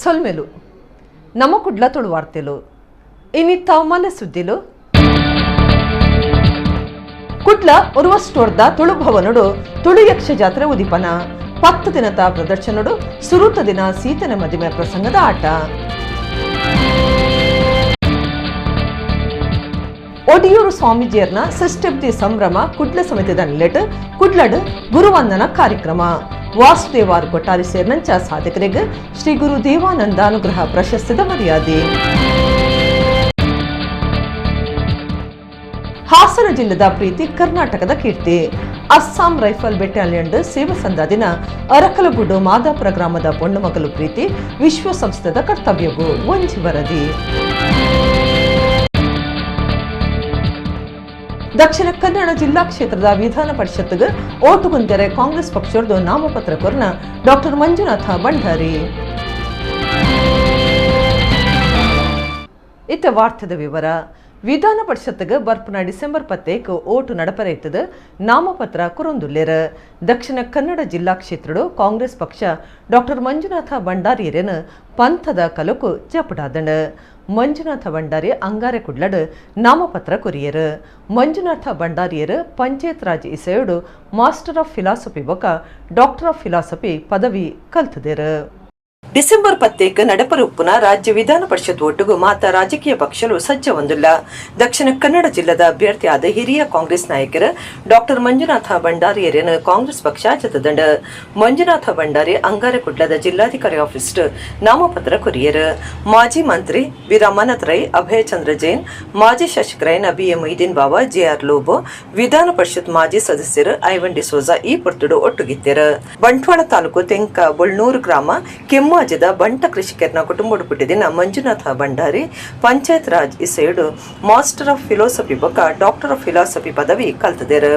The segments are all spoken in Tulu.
ಸೊಲ್ಮೆಲು ನಮ್ಮ ಕುಡ್ಲ ತುಳುವಾರ್ತೆಲು ಇನ್ನಿತ್ತ ಮಲೆ ಸುದ್ದಿಲು. ಕುಡ್ಲ ಉರ್ವ ಸ್ಟೋರ್ದ ತುಳು ಭವನಡು ತುಳು ಯಕ್ಷ ಜಾತ್ರೆ ಉದಿಪನ. 10 ದಿನದ ಪ್ರದರ್ಶನಡು ಸುರುತ ದಿನ ಸೀತನ ಮದಿಮೆ ಪ್ರಸಂಗದ ಆಟ. ಒಡಿಯೂರು ಸ್ವಾಮೀಜಿಯರ್ನ ಷಷ್ಠಬ್ದಿ ಸಂಭ್ರಮ ಕುಡ್ಲ ಸಮಿತಿದ ನಿಲೆಟ್ ಕುಡ್ಲಡ್ ಗುರುವಂದನ ಕಾರ್ಯಕ್ರಮ. ವಾಸುದೇವಾರ್ ಕೊಟ್ಟಾರಿ ಸೇರಿನಂಚ ಸಾಧಕರಿಗೆ ಶ್ರೀ ಗುರು ದೇವಾನಂದ ಅನುಗ್ರಹ ಪ್ರಶಸ್ತಿದ ಮರ್ಯಾದೆ. ಹಾಸನ ಜಿಲ್ಲೆದ ಪ್ರೀತಿ ಕರ್ನಾಟಕದ ಕೀರ್ತಿ. ಅಸ್ಸಾಂ ರೈಫಲ್ ಬೆಟಾಲಿಯನ್ ಸೇವೆ ಸಂದ ದಿನ ಅರಕಲಗೂಡು ಮಾದಾಪುರ ಗ್ರಾಮದ ಪೊಣ್ಣುಮಗಲು ಪ್ರೀತಿ ವಿಶ್ವಸಂಸ್ಥೆದ ಕರ್ತವ್ಯಗೂ ಒಂಜಿ ವರದಿ. ದಕ್ಷಿಣ ಕನ್ನಡ ಜಿಲ್ಲಾ ಕ್ಷೇತ್ರದ ವಿಧಾನ ಪರಿಷತ್ಗೆ ಓಟುಗುಂತೆರೆ ಕಾಂಗ್ರೆಸ್ ಪಕ್ಷದ ನಾಮಪತ್ರ ಕೊರ್ನ ಡಾಕ್ಟರ್ ಮಂಜುನಾಥ ಭಂಡಾರಿ. ಇತ್ತ ವಾರ್ತೆದ ವಿವರ. ವಿಧಾನ ಪರಿಷತ್ಗೆ ಬರ್ಪುನ ಡಿಸೆಂಬರ್ 10 ಓಟು ನಡಪರೈತದ ನಾಮಪತ್ರ ಕುರೊಂದುಲ್ಲೆರ್. ದಕ್ಷಿಣ ಕನ್ನಡ ಜಿಲ್ಲಾ ಕ್ಷೇತ್ರಡು ಕಾಂಗ್ರೆಸ್ ಪಕ್ಷ ಡಾಕ್ಟರ್ ಮಂಜುನಾಥ ಭಂಡಾರಿಯರೇನು ಪಂಥದ ಕಲಕು ಜಪುಡಾದಣ. ಮಂಜುನಾಥ ಭಂಡಾರಿ ಅಂಗಾರೆ ಕುಡ್ಲಡ್ ನಾಮಪತ್ರ ಕೊರಿಯರು. ಮಂಜುನಾಥ ಭಂಡಾರಿಯರು ಪಂಚಾಯತ್ ರಾಜ್ ಇಸೆಯಡು master of philosophy ಬೊಕ doctor of philosophy ಪದವಿ ಕಲ್ತದೇರು. ಡಿಸೆಂಬರ್ 10 ನಡೆಪರುಪ್ಪುನ ರಾಜ್ಯ ವಿಧಾನ ಪರಿಷತ್ ಒಟ್ಟುಗು ಮಾತ ರಾಜಕೀಯ ಪಕ್ಷಲು ಸಜ್ಜ ಹೊಂದಿಲ್ಲ. ದಕ್ಷಿಣ ಕನ್ನಡ ಜಿಲ್ಲೆದ ಅಭ್ಯರ್ಥಿಯಾದ ಹಿರಿಯ ಕಾಂಗ್ರೆಸ್ ನಾಯಕರು ಡಾಕ್ಟರ್ ಮಂಜುನಾಥ ಭಂಡಾರಿಯರೇನು ಕಾಂಗ್ರೆಸ್ ಪಕ್ಷ ಜತದಂಡ. ಮಂಜುನಾಥ ಭಂಡಾರಿ ಅಂಗಾರೆ ಕುಡ್ಲದ ಜಿಲ್ಲಾಧಿಕಾರಿ ಆಫೀಸ್ ನಾಮಪತ್ರ ಕೊರಿಯರು. ಮಾಜಿ ಮಂತ್ರಿ ವಿ ರಮಾನಾಥ್ ರೈ, ಅಭಯಚಂದ್ರ ಜೈನ್, ಮಾಜಿ ಶಾಸಕರೈನ ಬಿಎ ಮೊಯ್ದೀನ್ ಬಾವ, ಜೆಆರ್ ಲೋಬೋ, ವಿಧಾನ ಪರಿಷತ್ ಮಾಜಿ ಸದಸ್ಯರು ಐವನ್ ಡಿಸೋಜಾ ಈ ಪೊರ್ತುಡು ಒಟ್ಟುಗಿತ್ತರು. ಬಂಟ್ವಾಳ ತಾಲೂಕು ತೆಂಕ ಬೊಳ್ನೂರು ಗ್ರಾಮ ಕೆಮ್ಮಾಜದ ಬಂಟ ಕೃಷಿಕರನ ಕುಟುಂಬ ಪುಟ್ಟಿದಿನ ಮಂಜುನಾಥ ಭಂಡಾರಿ ಪಂಚಾಯತ್ ರಾಜ್ ಇಸೆಯಡು master of philosophy ಬೊಕ doctor of philosophy ಪದವಿ ಕಲ್ತದೇರು.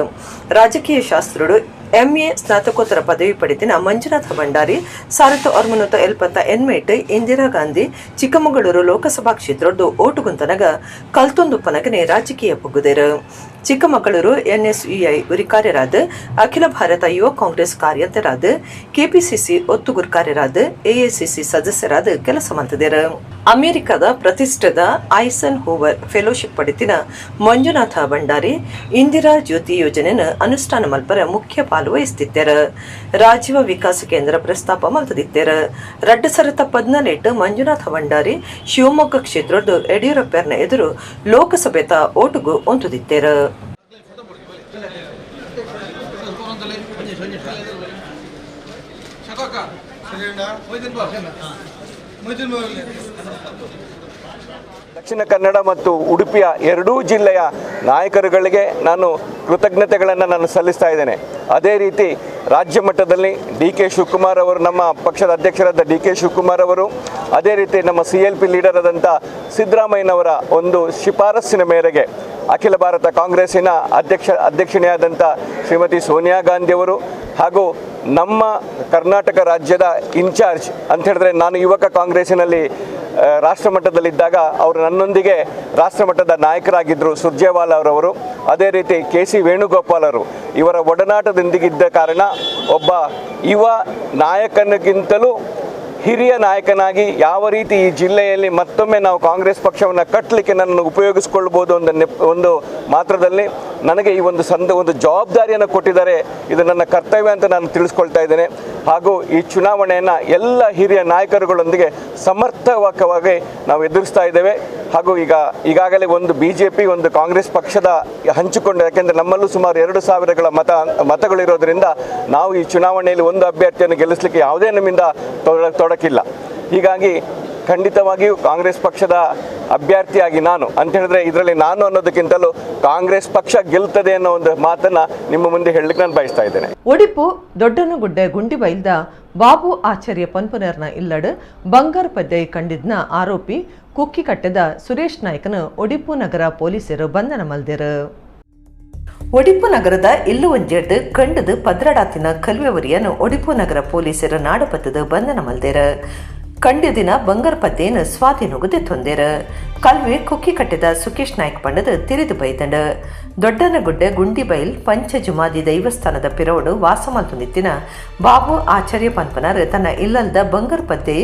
ರಾಜಕೀಯ ಶಾಸ್ತ್ರಡು ಎಂಎ ಸ್ನಾತಕೋತ್ತರ ಪದವಿ ಪಡೆದಿನ ಮಂಜುನಾಥ ಭಂಡಾರಿ 1978 ಇಂದಿರಾ ಗಾಂಧಿ ಚಿಕ್ಕಮಗಳೂರು ಲೋಕಸಭಾ ಕ್ಷೇತ್ರದ ಓಟುಗುಂತನಗ ಕಲ್ತೊಂದು ಪನಗನೆ ರಾಜಕೀಯ ಪುಗುದೇರು. ಚಿಕ್ಕಮಗಳೂರು ಎನ್ಎಸ್ಯುಐ ಉರಿಕಾರ್ಯರಾದ, ಅಖಿಲ ಭಾರತ ಯುವ ಕಾಂಗ್ರೆಸ್ ಕಾರ್ಯಂತರಾದ, ಕೆಪಿಸಿಸಿ ಒತ್ತುಗುರ್ಕಾರ್ಯರಾದ, ಎಐಸಿಸಿ ಸದಸ್ಯರಾದ ಕೆಲಸ ಮಂತದೇರು. ಅಮೆರಿಕದ ಪ್ರತಿಷ್ಠಿತ ಐಸನ್ ಹೂವರ್ ಫೆಲೋಶಿಪ್ ಪಡೆದಿನ ಮಂಜುನಾಥ ಭಂಡಾರಿ ಇಂದಿರಾ ಜ್ಯೋತಿ ಯೋಜನೆಯನ್ನು ಅನುಷ್ಠಾನ ಮಲ್ಪರ ಮುಖ್ಯ ಪಾಲು ವಹಿಸುತ್ತಿದ್ದರು. ರಾಜೀವ ವಿಕಾಸ ಕೇಂದ್ರ ಪ್ರಸ್ತಾಪ ಮಲ್ತದಿದ್ದರು. 2018 ಮಂಜುನಾಥ ಭಂಡಾರಿ ಶಿವಮೊಗ್ಗ ಕ್ಷೇತ್ರದ ಯಡಿಯೂರಪ್ಪನ ಎದುರು ಲೋಕಸಭೆತ ಓಟುಗು ಒಂತುದಿದ್ದರು. ದಕ್ಷಿಣ ಕನ್ನಡ ಮತ್ತು ಉಡುಪಿಯ ಎರಡೂ ಜಿಲ್ಲೆಯ ನಾಯಕರುಗಳಿಗೆ ನಾನು ಕೃತಜ್ಞತೆಗಳನ್ನು ನಾನು ಸಲ್ಲಿಸ್ತಾ ಇದ್ದೇನೆ. ಅದೇ ರೀತಿ ರಾಜ್ಯ ಮಟ್ಟದಲ್ಲಿ ಡಿ ಕೆ ಶಿವಕುಮಾರ್ ಅವರು, ನಮ್ಮ ಪಕ್ಷದ ಅಧ್ಯಕ್ಷರಾದ ಡಿ ಕೆ ಶಿವಕುಮಾರ್ ಅವರು, ಅದೇ ರೀತಿ ನಮ್ಮ CLP leader ಆದಂಥ ಸಿದ್ದರಾಮಯ್ಯನವರ ಒಂದು ಶಿಫಾರಸ್ಸಿನ ಮೇರೆಗೆ ಅಖಿಲ ಭಾರತ ಕಾಂಗ್ರೆಸ್ಸಿನ ಅಧ್ಯಕ್ಷಣೆಯಾದಂಥ ಶ್ರೀಮತಿ ಸೋನಿಯಾ ಗಾಂಧಿಯವರು ಹಾಗೂ ನಮ್ಮ ಕರ್ನಾಟಕ ರಾಜ್ಯದ ಇನ್ಚಾರ್ಜ್ ಅಂತ ಹೇಳಿದ್ರೆ, ನಾನು ಯುವಕ ಕಾಂಗ್ರೆಸ್ಸಿನಲ್ಲಿ ರಾಷ್ಟ್ರಮಟ್ಟದಲ್ಲಿದ್ದಾಗ ಅವರು ನನ್ನೊಂದಿಗೆ ರಾಷ್ಟ್ರಮಟ್ಟದ ನಾಯಕರಾಗಿದ್ದರು ಸುರ್ಜೇವಾಲಾ ಅವರವರು, ಅದೇ ರೀತಿ ಕೆ ಸಿ ವೇಣುಗೋಪಾಲ್ ಅವರು, ಇವರ ಒಡನಾಟದೊಂದಿಗಿದ್ದ ಕಾರಣ ಒಬ್ಬ ಯುವ ನಾಯಕನಿಗಿಂತಲೂ ಹಿರಿಯ ನಾಯಕನಾಗಿ ಯಾವ ರೀತಿ ಈ ಜಿಲ್ಲೆಯಲ್ಲಿ ಮತ್ತೊಮ್ಮೆ ನಾವು ಕಾಂಗ್ರೆಸ್ ಪಕ್ಷವನ್ನು ಕಟ್ಟಲಿಕ್ಕೆ ನನ್ನನ್ನು ಉಪಯೋಗಿಸ್ಕೊಳ್ಬೋದು ಒಂದು ಮಾತ್ರದಲ್ಲಿ ನನಗೆ ಈ ಒಂದು ಒಂದು ಜವಾಬ್ದಾರಿಯನ್ನು ಕೊಟ್ಟಿದ್ದಾರೆ. ಇದು ನನ್ನ ಕರ್ತವ್ಯ ಅಂತ ನಾನು ತಿಳಿಸ್ಕೊಳ್ತಾ ಇದ್ದೇನೆ. ಹಾಗೂ ಈ ಚುನಾವಣೆಯನ್ನು ಎಲ್ಲ ಹಿರಿಯ ನಾಯಕರುಗಳೊಂದಿಗೆ ಸಮರ್ಥವಾಗಿ ನಾವು ಎದುರಿಸ್ತಾ ಇದ್ದೇವೆ. ಹಾಗೂ ಈಗಾಗಲೇ ಒಂದು BJP ಒಂದು ಕಾಂಗ್ರೆಸ್ ಪಕ್ಷದ ಹಂಚಿಕೊಂಡು, ಯಾಕೆಂದರೆ ನಮ್ಮಲ್ಲೂ ಸುಮಾರು 2000 ಮತಗಳಿರೋದ್ರಿಂದ ನಾವು ಈ ಚುನಾವಣೆಯಲ್ಲಿ ಒಂದು ಅಭ್ಯರ್ಥಿಯನ್ನು ಗೆಲ್ಲಿಸಲಿಕ್ಕೆ ಯಾವುದೇ ನಮ್ಮಿಂದ ತೊಡಕಿಲ್ಲ. ಹೀಗಾಗಿ ಖಂಡಿತವಾಗಿಯೂ ಕಾಂಗ್ರೆಸ್ ಪಕ್ಷದ ಅಭ್ಯರ್ಥಿಯಾಗಿ ನಾನು ಅಂತ ಹೇಳಿದ್ರೆ, ಇದರಲ್ಲಿ ನಾನು ಅನ್ನೋದಕ್ಕಿಂತಲೂ ಕಾಂಗ್ರೆಸ್ ಪಕ್ಷ ಗೆಲ್ತದೆ ಅನ್ನೋ ಒಂದು ಮಾತನ್ನು ನಿಮ್ಮ ಮುಂದೆ ಹೇಳಲಿಕ್ಕೆ ನಾನು ಬಯಸ್ತಾ ಇದ್ದೇನೆ. ಒಡಿಪು ದೊಡ್ಡನಗುಡ್ಡೆ ಗುಂಡಿಬೈಲ್ದ ಬಾಬು ಆಚಾರ್ಯ ಪನ್ಪುನರ್ನ ಇಲ್ಲಡ್ ಬಂಗಾರ ಪದ್ಯ ಕಂಡಿದ್ನ ಆರೋಪಿ ಕುಕ್ಕಿಕಟ್ಟೆದ ಸುರೇಶ್ ನಾಯ್ಕನ ಒಡಿಪು ನಗರ ಪೊಲೀಸರು ಬಂಧನ ಮಲ್ದೆರು. ಒಡಿಪು ನಗರದ ಇಲ್ಲು ಒಂಜೆಡ್ದು ಕಂಡದು ಪದ್ರಡಾತಿನ ಕಲ್ವೆವರಿಯನ್ನು ಒಡಿಪು ನಗರ ಪೊಲೀಸರು ನಾಡಪತ್ತದ ಬಂಧನ ಮಲ್ದೆರು. ಕಂಡ ದಿನ ಬಂಗಾರ ಪದ್ದೆಯನ್ನು ಸ್ವಾಧೀನಗೂ ತೊಂದೆರು. ಕಲ್ವೆ ಕುಕ್ಕಿಕಟ್ಟೆದ ಸುಕೇಶ್ ನಾಯ್ಕ್ ಪಂಡದು ತಿರಿದು ಬೈದಂಡು. ದೊಡ್ಡನಗುಡ್ಡೆ ಗುಂಡಿಬೈಲ್ ಪಂಚಜುಮಾದಿ ದೈವಸ್ಥಾನದ ಪಿರವಡು ವಾಸ ಮಲ್ತೊಂದಿತ್ತಿನ ಬಾಬು ಆಚಾರ್ಯ ಪನ್ಪನರ್ ತನ್ನ ಇಲ್ಲಲ್ದ ಬಂಗಾರ ಪದ್ದೆ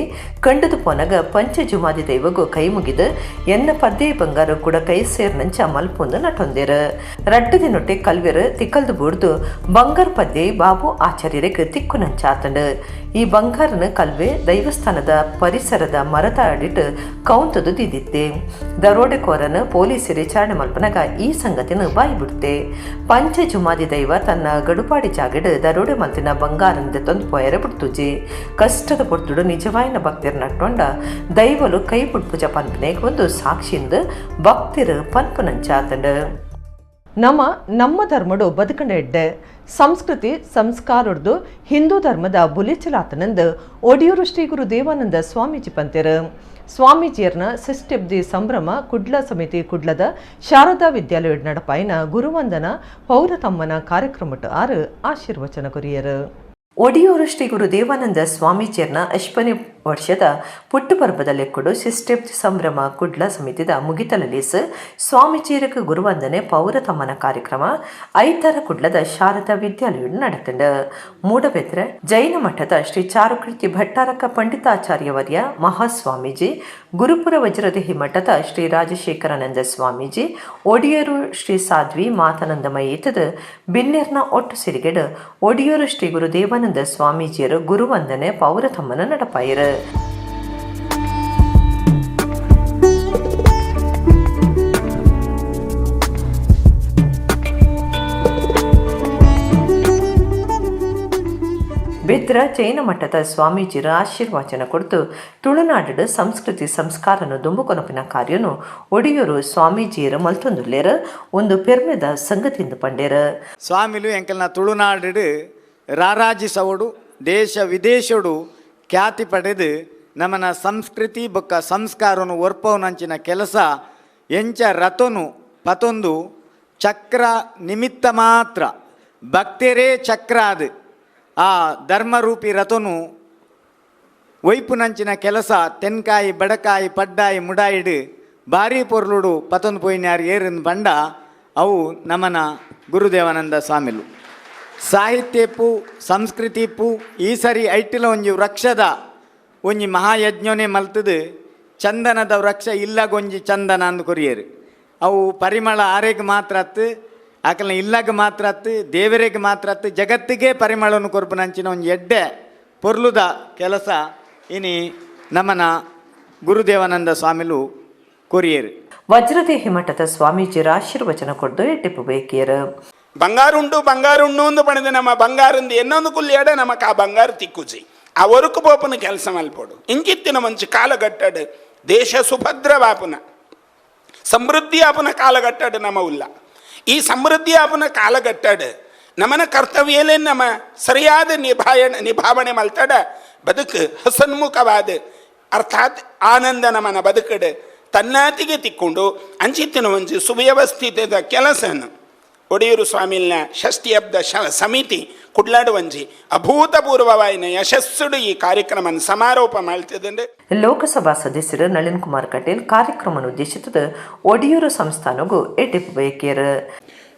ಕಂಡದು ಪೋನಗ ಪಂಚಜುಮಾದಿ ದೈವಗು ಕೈ ಮುಗಿದು ಎನ್ನ ಪದ್ದೆ ಬಂಗಾರ ಕೂಡ ಕೈ ಸೇರ್ನಂಚ ಮಲ್ಪೊಂದು ನಟೊಂದಿರು. ರಡ್ಡು ದಿನೊಟ್ಟೆ ಕಲ್ವೆರು ತಿಕ್ಕಲ್ದು ಬೂಡ್ದು ಬಂಗಾರ ಪದ್ದೆ ಬಾಬು ಆಚಾರ್ಯರಿಗೆ ತಿಕ್ಕುನಂಚಾತಂಡು. ಈ ಬಂಗಾರನ ಕಲ್ವೆ ದೈವಸ್ಥಾನದ ಪರಿಸರದ ಮರದ ಅಡಿಟ್ಟು ಕೌಂತದು ದಿದಿತ್ತೆ. ದರೋಡೆಕೋರನ ಪೊಲೀಸರು ವಿಚಾರಣೆ ಮಲ್ಪನಗ ಈ ಸಂಗತಿನ ಬಾಯಿ ಬಿಡುತ್ತೆ. ಪಂಚಜುಮಾದಿ ದೈವ ತನ್ನ ಗಡುಪಾಡಿ ಜಾಗಡ್ ದರೋಡೆ ಮಲ್ತಿನ ಬಂಗಾರಂದ ತಂದು ಪೋಯರೆ ಬಿಡ್ತುಜಿ. ಕಷ್ಟದ ಪೊರ್ತುಡು ನಿಜವಾಯಿನ ಭಕ್ತಿರ್ ನಟ್ಟೊಂಡ ದೈವಲು ಕೈ ಪುಟ್ಪುಜ ಪನ್ಪನೆ ಒಂದು ಸಾಕ್ಷಿಂದ ಭಕ್ತಿರು ಪನ್ಪುನಂಚಾತಂಡು. ನಮ್ಮ ನಮ್ಮ ಧರ್ಮಡು ಬದುಕಂಡ ಎಡ್ಡೆ ಸಂಸ್ಕೃತಿ ಸಂಸ್ಕಾರಡ್ದು ಹಿಂದೂ ಧರ್ಮದ ಬುಲಿಚಲಾತನಂದು ಒಡಿಯೂರು ಶ್ರೀ ಗುರು ದೇವಾನಂದ ಸ್ವಾಮೀಜಿ ಪಂತೆರು. ಸ್ವಾಮೀಜಿಯರ್ನ ಷಷ್ಠ್ಯಬ್ದಿ ಸಂಭ್ರಮ ಕುಡ್ಲ ಸಮಿತಿ ಕುಡ್ಲದ ಶಾರದಾ ವಿದ್ಯಾಲಯ ನಡಪಾಯಿನ ಗುರುವಂದನ ಪೌರತಮ್ಮನ ಕಾರ್ಯಕ್ರಮಟ್ಟು ಆರು ಆಶೀರ್ವಚನ ಕೊರಿಯರು. ಒಡಿಯೂರು ಶ್ರೀ ಗುರು ದೇವಾನಂದ ಸ್ವಾಮೀಜಿಯರ್ನ ಅಶ್ವನಿ ವರ್ಷದ ಪುಟ್ಟುಪರ್ಬದ ಲೆಕ್ಕಡು ಷಷ್ಠ್ಯಬ್ದಿ ಸಂಭ್ರಮ ಕುಡ್ಲ ಸಮಿತಿದ ಮುಗಿತಲಲೀಸ್ ಸ್ವಾಮೀಜಿಯರಿಗೆ ಗುರುವಂದನೆ ಪೌರತಮ್ಮನ ಕಾರ್ಯಕ್ರಮ ಐತರ ಕುಡ್ಲದ ಶಾರದಾ ವಿದ್ಯಾಲಯ ನಡೆತಂಡು. ಮೂಡಬೆದ್ರೆ ಜೈನ ಮಠದ ಶ್ರೀ ಚಾರುಕೀರ್ತಿ ಭಟ್ಟಾರಕ ಪಂಡಿತಾಚಾರ್ಯವರ್ಯ ಮಹಾಸ್ವಾಮೀಜಿ, ಗುರುಪುರ ವಜ್ರದೇಹಿ ಮಠದ ಶ್ರೀ ರಾಜಶೇಖರಾನಂದ ಸ್ವಾಮೀಜಿ, ಒಡಿಯೂರು ಶ್ರೀ ಸಾಧ್ವಿ ಮಾತಾನಂದಮಯಿ ಇತ್ತದ ಬಿನ್ನೆರ್ನ ಒಟ್ಟು ಸಿರಿಗೆಡು ಒಡಿಯೂರು ಶ್ರೀ ಗುರು ದೇವಾನಂದ ಸ್ವಾಮೀಜಿಯರು ಗುರುವಂದನೆ ಪೌರತಮ್ಮನ ನಡಪಾಯಿರು. ಬೆದ್ರ ಜೈನ ಮಠದ ಸ್ವಾಮೀಜಿರ ಆಶೀರ್ವಚನ ಕೊಡ್ತು ತುಳುನಾಡು ಸಂಸ್ಕೃತಿ ಸಂಸ್ಕಾರನು ದುಂಬುಕೊನಪಿನ ಕಾರ್ಯನು ಒಡಿಯೂರು ಸ್ವಾಮೀಜಿಯರ ಮಲ್ತೊಂದುಲ್ಲೇರ ಒಂದು ಪೆರ್ಮೆದ ಸಂಗತಿಂದು ಪಂಡೇರ. ಸ್ವಾಮಿಲು ಎಂಕಲ್ನ ತುಳುನಾಡು ರಾರಾಜಿಸವಡು ದೇಶ ವಿದೇಶಡು ಖ್ಯಾತಿ ಪಡೆದು ನಮನ ಸಂಸ್ಕೃತಿ ಬೊಕ್ಕ ಸಂಸ್ಕಾರನು ಒರ್ಪವನಂಚಿನ ಕೆಲಸ ಎಂಚ ರಥನು ಪತೊಂದು ಚಕ್ರ ನಿಮಿತ್ತ ಮಾತ್ರ ಭಕ್ತರೇ ಚಕ್ರ ಅದು ಆ ಧರ್ಮರೂಪಿ ರಥನು ಒಯ್ಪುನಂಚಿನ ಕೆಲಸ ತೆನ್ಕಾಯಿ ಬಡಕಾಯಿ ಪಡ್ಡಾಯಿ ಮುಡಾಯಿಡು ಭಾರಿ ಪೊರ್ಲುಡು ಪತೊಂದು ಪೋಯಿನಾರು ಏರಿನ ಬಂಡ ಅವು ನಮನ ಗುರುದೇವಾನಂದ ಸ್ವಾಮಿಲು. ಸಾಹಿತ್ಯಪ್ಪು ಸಂಸ್ಕೃತಿಪ್ಪು ಈ ಸರಿ ಐಟಿಲ ಒಂಜಿ ವೃಕ್ಷದ ಒಂಜಿ ಮಹಾಯಜ್ಞನೇ ಮಲ್ತದು ಚಂದನದ ವೃಕ್ಷ ಇಲ್ಲಗೊಂಜಿ ಚಂದನ ಅಂದು ಕೊರಿಯರು. ಅವು ಪರಿಮಳ ಆರೆಗೆ ಮಾತ್ರ ಅತ್ತು ಆಕಲ್ನ ಇಲ್ಲಾಗ ಮಾತ್ರ ಅತ್ತು ದೇವರಿಗೆ ಮಾತ್ರ ಅತ್ತು ಜಗತ್ತಿಗೆ ಪರಿಮಳವನ್ನು ಕೊರ್ಪುನಂಚಿನ ಒಂಜಿ ಎಡ್ಡೆ ಪೊರ್ಲುದ ಕೆಲಸ ಇನಿ ನಮನ ಗುರುದೇವಾನಂದ ಸ್ವಾಮಿಲು ಕೊರಿಯರು. ವಜ್ರದೇಹಿ ಮಠದ ಸ್ವಾಮೀಜಿಯರ ಆಶೀರ್ವಚನ ಕೊಡ್ದು ಎಡ್ಡೆಪ್ಪು ಬೇಕಿಯರು. ಬಂಗಾರುಂಡು ಬಂಗಾರುಂಡು ಅಂದು ಪಣದ ನಮ್ಮ ಬಂಗಾರಂದು ಎನ್ನೊಂದು ಕುಲ್ಲಿಯಾಡ ನಮಕ್ ಆ ಬಂಗಾರ ತಿಕ್ಕುಜಿ ಆ ಒರುಕು ಪೋಪನ ಕೆಲಸ ಮಲ್ಪೋಡು. ಇಂಕಿತ್ತಿನ ಮಂಚಿ ಕಾಲಗಟ್ಟಡು ದೇಶ ಸುಭದ್ರವಾಪುನ ಸಮೃದ್ಧಿ ಆಪುನ ಕಾಲಗಟ್ಟಡು ನಮ್ಮ ಉಲ್ಲ. ಈ ಸಮೃದ್ಧಿ ಆಪುನ ಕಾಲಗಟ್ಟಡು ನಮನ ಕರ್ತವ್ಯಲೇ ನಮ್ಮ ಸರಿಯಾದ ನಿಭಾವಣೆ ಮಲ್ತಡ ಬದುಕು ಹಸನ್ಮುಖವಾದ ಅರ್ಥಾತ್ ಆನಂದ ನಮನ ಬದುಕಡು ತನ್ನಾತಿಗೆ ತಿಕ್ಕೊಂಡು ಅಂಚಿತ್ತಿನ ಒಂಜಿ ಸುವ್ಯವಸ್ಥಿತದ ಕೆಲಸನ ಒಡಿಯೂರು ಸ್ವಾಮಿಲ್ನ ಷಷ್ಠಿ ಹಬ್ಬದ ಸಮಿತಿ ಕುಡ್ಲಾಡು ಒಂಜಿ ಅಭೂತಪೂರ್ವವಾಯಿನ ಯಶಸ್ಸುಡು ಈ ಕಾರ್ಯಕ್ರಮ ಸಮಾರೋಪ ಮಾಡ್ತಿದ್ದಂಡೆ. ಲೋಕಸಭಾ ಸದಸ್ಯರು ನಳಿನ್ ಕುಮಾರ್ ಕಟೀಲ್ ಕಾರ್ಯಕ್ರಮ ಉದ್ದೇಶಿತದ ಒಡಿಯೂರು ಸಂಸ್ಥಾನಗೂ ಎಡ್ಡೆಪ್ಪು ಬಯಕಿಯರು.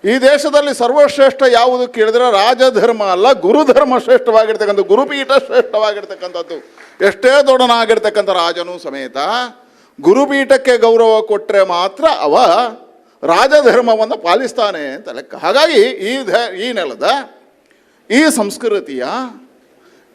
ಈ ದೇಶದಲ್ಲಿ ಸರ್ವಶ್ರೇಷ್ಠ ಯಾವುದು ಕೇಳಿದ್ರೆ ರಾಜಧರ್ಮ ಅಲ್ಲ, ಗುರುಧರ್ಮ ಶ್ರೇಷ್ಠವಾಗಿರ್ತಕ್ಕಂಥ, ಗುರುಪೀಠ ಶ್ರೇಷ್ಠವಾಗಿರ್ತಕ್ಕಂಥದ್ದು. ಎಷ್ಟೇ ದೊಡ್ಡನಾಗಿರ್ತಕ್ಕಂಥ ರಾಜನೂ ಸಮೇತ ಗುರುಪೀಠಕ್ಕೆ ಗೌರವ ಕೊಟ್ಟರೆ ಮಾತ್ರ ಅವ ರಾಜಧರ್ಮವನ್ನು ಪಾಲಿಸ್ತಾನೆ ಅಂತ ಲೆಕ್ಕ. ಹಾಗಾಗಿ ಈ ನೆಲದ ಈ ಸಂಸ್ಕೃತಿಯ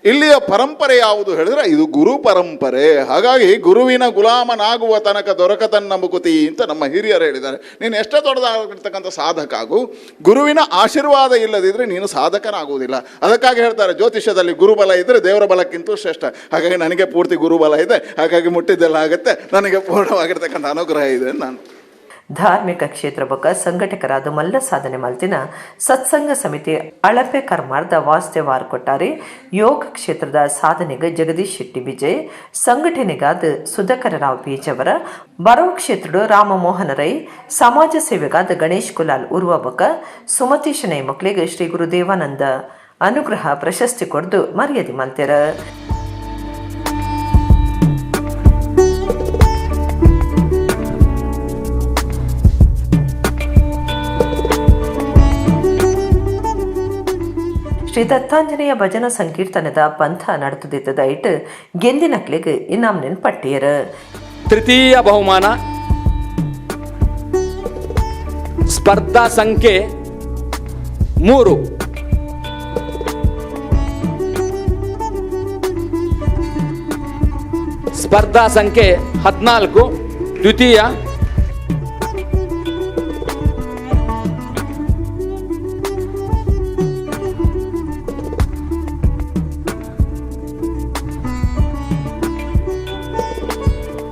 ಇಲ್ಲಿಯ ಪರಂಪರೆ ಯಾವುದು ಹೇಳಿದ್ರೆ ಇದು ಗುರು ಪರಂಪರೆ. ಹಾಗಾಗಿ ಗುರುವಿನ ಗುಲಾಮನಾಗುವ ತನಕ ದೊರಕತನ್ನ ಮುಕುತಿ ಅಂತ ನಮ್ಮ ಹಿರಿಯರು ಹೇಳಿದ್ದಾರೆ. ನೀನು ಎಷ್ಟೇ ದೊಡ್ಡದಾಗಿರ್ತಕ್ಕಂಥ ಸಾಧಕ ಆಗು, ಗುರುವಿನ ಆಶೀರ್ವಾದ ಇಲ್ಲದಿದ್ದರೆ ನೀನು ಸಾಧಕನಾಗುವುದಿಲ್ಲ. ಅದಕ್ಕಾಗಿ ಹೇಳ್ತಾರೆ ಜ್ಯೋತಿಷ್ಯದಲ್ಲಿ ಗುರುಬಲ ಇದ್ದರೆ ದೇವರ ಬಲಕ್ಕಿಂತೂ ಶ್ರೇಷ್ಠ. ಹಾಗಾಗಿ ನನಗೆ ಪೂರ್ತಿ ಗುರುಬಲ ಇದೆ, ಹಾಗಾಗಿ ಮುಟ್ಟಿದ್ದೆಲ್ಲ ಆಗುತ್ತೆ, ನನಗೆ ಪೂರ್ಣವಾಗಿರ್ತಕ್ಕಂಥ ಅನುಗ್ರಹ ಇದೆ. ನಾನು ಧಾರ್ಮಿಕ ಕ್ಷೇತ್ರ ಬೊಕ್ಕ ಸಂಘಟಕರಾದ ಮಲ್ಲ ಸಾಧನೆ ಮಲ್ತಿನ ಸತ್ಸಂಗ ಸಮಿತಿ ಅಳಪೆ ಕರ್ಮಾರ್ದ ವಾಸುದೇವಾರ್ ಕೊಟ್ಟಾರಿ, ಯೋಗ ಕ್ಷೇತ್ರದ ಸಾಧನೆಗೆ ಜಗದೀಶ್ ಶೆಟ್ಟಿ ವಿಜಯ್, ಸಂಘಟನೆಗಾದ ಸುಧಾಕರ ರಾವ್ ಪೀಜವರ, ಬರೋ ಕ್ಷೇತ್ರದ ರಾಮಮೋಹನ ರೈ, ಸಮಾಜ ಸೇವೆಗಾದ ಗಣೇಶ್ ಕುಲಾಲ್ ಉರ್ವ ಬೊಕ್ಕ ಸುಮತಿ ಶೆಣೈ ಮಕ್ಕಳಿಗೆ ಶ್ರೀ ಗುರು ದೇವಾನಂದ ಅನುಗ್ರಹ ಪ್ರಶಸ್ತಿ ಕೊಡ್ದು ಮರ್ಯಾದೆ ಮಲ್ತೆರ. Shri Dattanjaneya ಭಜನಾ ಸಂಕೀರ್ತನದ ಪಂಥ ನಡೆದುದಿತ್ತದ ಇಟ್ಟು ಗೆಂದಿನಕ್ಲೆಗ್ ಇನಾಮ್ನೆನ್ ಪಟ್ಟಿಯರು. ತೃತೀಯ ಬಹುಮಾನ ಸ್ಪರ್ಧಾ ಸಂಖ್ಯೆ 3. ಸ್ಪರ್ಧಾ ಸಂಖ್ಯೆ 14 ದ್ವಿತೀಯ.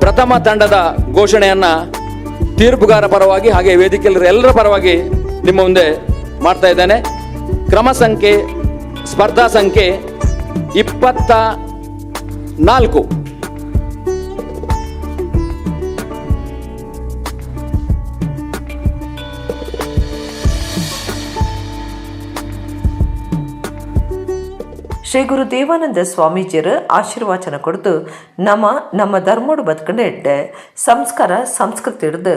ಪ್ರಥಮ ತಂಡದ ಘೋಷಣೆಯನ್ನ ತೀರ್ಪುಗಾರ ಪರವಾಗಿ ಹಾಗೆ ವೇದಿಕೆಯಲ್ಲಿರುವ ಎಲ್ಲರ ಪರವಾಗಿ ನಿಮ್ಮ ಮುಂದೆ ಮಾಡ್ತಾ ಇದ್ದೇನೆ. ಕ್ರಮ ಸಂಖ್ಯೆ ಸ್ಪರ್ಧಾ ಸಂಖ್ಯೆ 24. ಶ್ರೀ ಗುರು ದೇವಾನಂದ ಸ್ವಾಮೀಜಿಯರು ಆಶೀರ್ವಚನ ಕೊಡ್ದು ನಮ್ಮ ನಮ್ಮ ಧರ್ಮೋಡು ಬದುಕಂಡು ಎಡ್ಡೆ ಸಂಸ್ಕಾರ ಸಂಸ್ಕೃತಿ ಹಿಡ್ದು